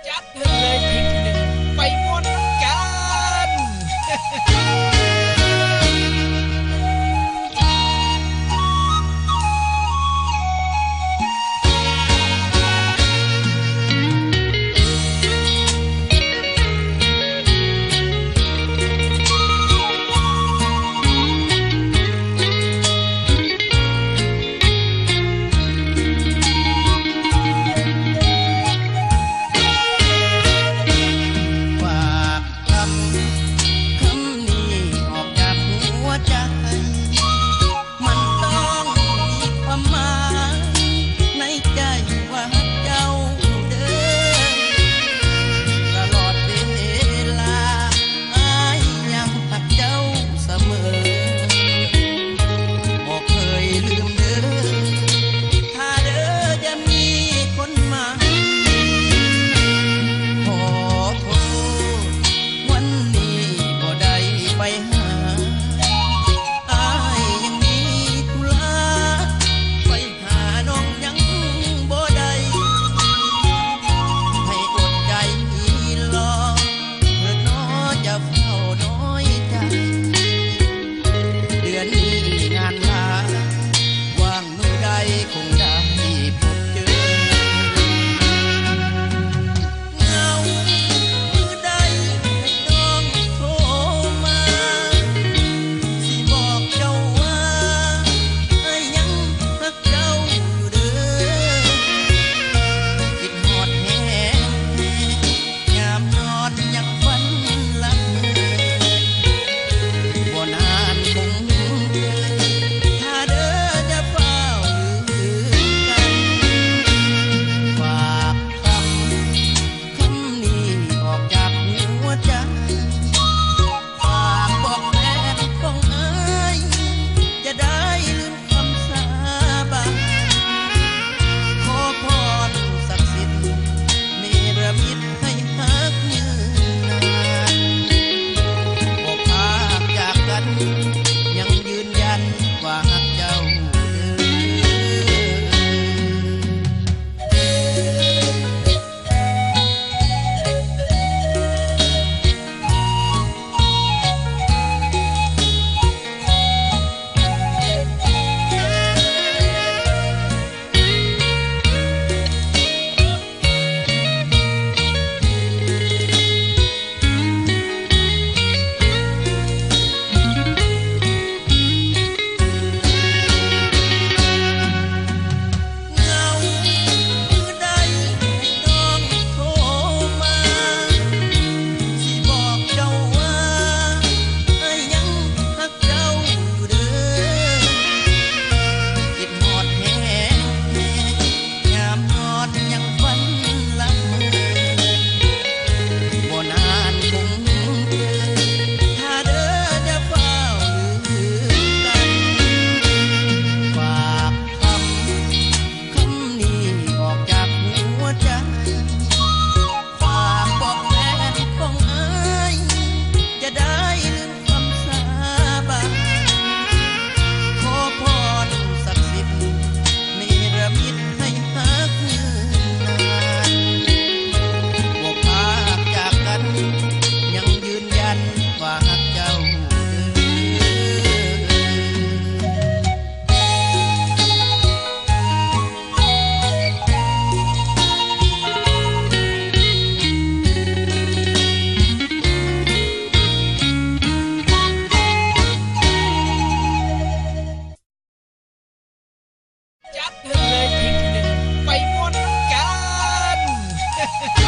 ຈັດໃຫ້ເລີຍເພງທີໜຶ່ງ ໄປມ່ວນນຳກັນ. ຝາກຄຳ ຄຳນີ້ອອກຈາກຫົວໃຈ ມັນຕ້ອງມີຄວາມໝາຍໃນໃຈວ່າຮັກເຈົ້າເດີ ຕະຫຼອດເວລາ ອ້າຍຍັງຮັກເຈົ້າສະເໝີ ບໍ່ເຄີຍລືມເດີ ຖ້າເດີຈະມີຄົນໃໝ່ ຂໍໂທດ ວັນນີ້ບໍ່ໄດ້ໄປຫາ ອ້າຍຍັງມີທຸລະ ໄປຫານ້ອງຍັງບໍ່ໄດ້ ໃຫ້ອົດໃຈລໍ ເທີ້ນອ ຢ່າຟ້າວນ້ອຍໃຈ ເດືອນນີ້ງານຫຼາຍ ວ່າງມື້ໃດຄົງໄດ້ພົບເຈີ ເຫງົາມື້ໃດໃຫ້ນ້ອງໂທມາ ຊິບອກເຈົ້າວ່າ ອ້າຍຍັງຮັກເຈົ້າຢູ່ເດີ ຄິດຮອດແຮງ ຍາມນອນຍັງຝັນລະເມີ ບໍ່ນານຄົງເຄີຍ ຖ້າເດີຢ່າຟ້າວລືມກັນ ຝາກຄຳ ຄຳນີ້ອອກຈາກຫົວໃຈ ຝາກບອກແຟນຂອງອ້າຍ ຢ່າໄດ້ລືມຄຳສາບານ ຂໍພອນສັກສິດ ເນລະມິດໃຫ້ຮັກຍືນນານ ບໍ່ພາກຈາກກັນ ຍັງຢືນຢັນວ່າຮັກເຈົ້າເດີ. ເຫງົາມື້ໃດໃຫ້ນ້ອງໂທມາ ຊິບອກເຈົ້າວ່າ ອ້າຍຍັງຮັກເຈົ້າຢູ່ເດີ ຄິດຮອດແຮງ ຍາມນອນຍັງຝັນລະເມີ ບໍ່ນານຄົງເຄີຍ ຖ້າເດີຢ່າຟ້າວລືມກັນ ຝາກຄຳ ຄຳນີ້ອອກຈາກຫົວໃຈ ຝາກບອກແຟນຂອງອ້າຍ ຢ່າໄດ້ລືມຄຳສາບານ ຂໍພອນສັກສິດ ເນລະມິດໃຫ້ຮັກຍືນນານ ບໍ່ພາກຈາກກັນ ຍັງຢືນຢັນວ່າຮັກເຈົ້າເດີ. ຈັດໃຫ້ເລີຍເພງທີໜຶ່ງ ໄປມ່ວນນຳກັນ.